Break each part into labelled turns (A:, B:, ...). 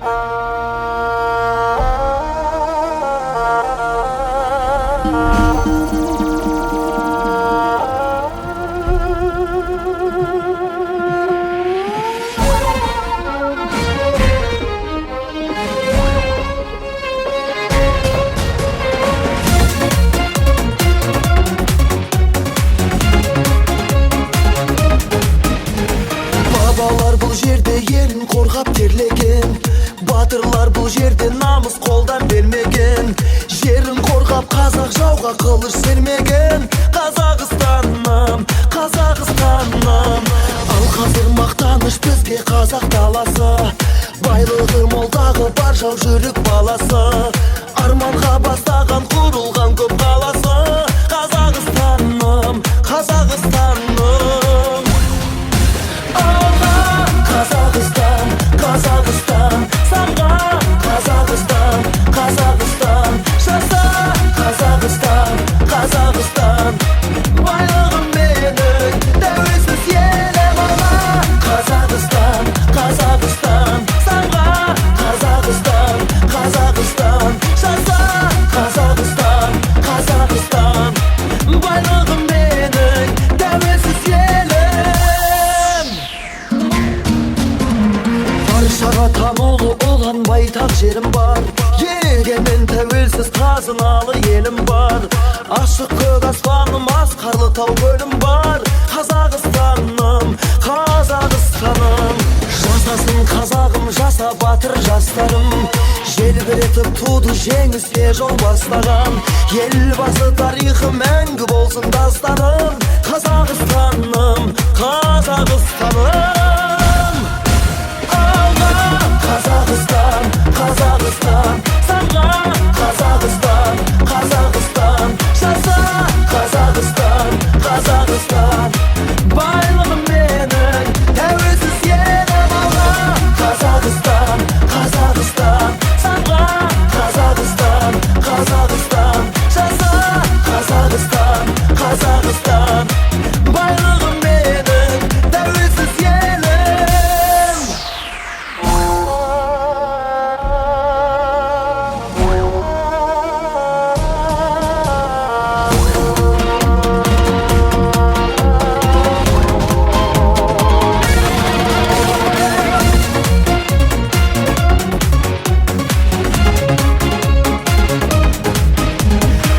A: Бабалар бұл жерде елін қорғап терлеген, батырлар бұл жерде намыс қолдан бермеген. Жерін қорғап қазақ жауға қылыш сермеген. Қазақстаным, Қазақстаным. Ал қазір мақтаныш бізге қазақ даласы, байлығы мол тағы бар жау жүрек баласы. Арманға бастаған құрылған көп қаласы. Қазақстаным, Қазақстаным. Алға, Қазақстан, Қазақстан, самға, Қазақстан, Қазақстан, жаса, Қазақстан, Қазақстан. Байлығым менің, тәуелсіз елім, алға, Қазақстан, Қазақстан, самға, Қазақстан, Қазақстан, жаса, Қазақстан, Қазақстан. Байлығым менің, тәуелсіз елім. Баршаға танулы ұлан байтақ жерім бар, егемен тәуелсіз қазыналы елім бар. Ашық көк аспаным, асқарлы тау көлім бар. Қазақстаным, Қазақстаным. Жасасын қазағым, жаса батыр жастарым. Желбіретіп туды жеңіске жол бастаған. Елбасы тарихы мәңгі болсын дастаным. Қазақстаным, Қазақстаным. Алға, Қазақстан, Қазақстан, самға, Қазақстан, Қазақстан, жаса, Қазақстан, Қазақстан. Байлығым менің, тәуелсіз елім, алға, Қазақстан, Қазақстан, самға, Қазақстан, Қазақстан, жаса, Қазақстан, Қазақстан. Байлығым менің, тәуелсіз елім.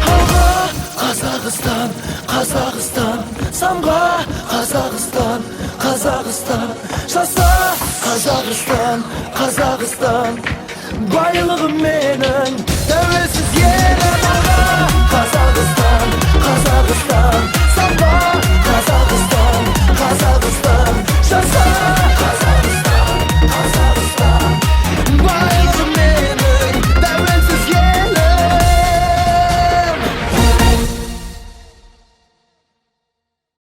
A: Алға, Қазақстан, Қазақстан, самға, Қазақстан, Қазақстан, жаса, Қазақстан, Қазақстан. Байлығым менің.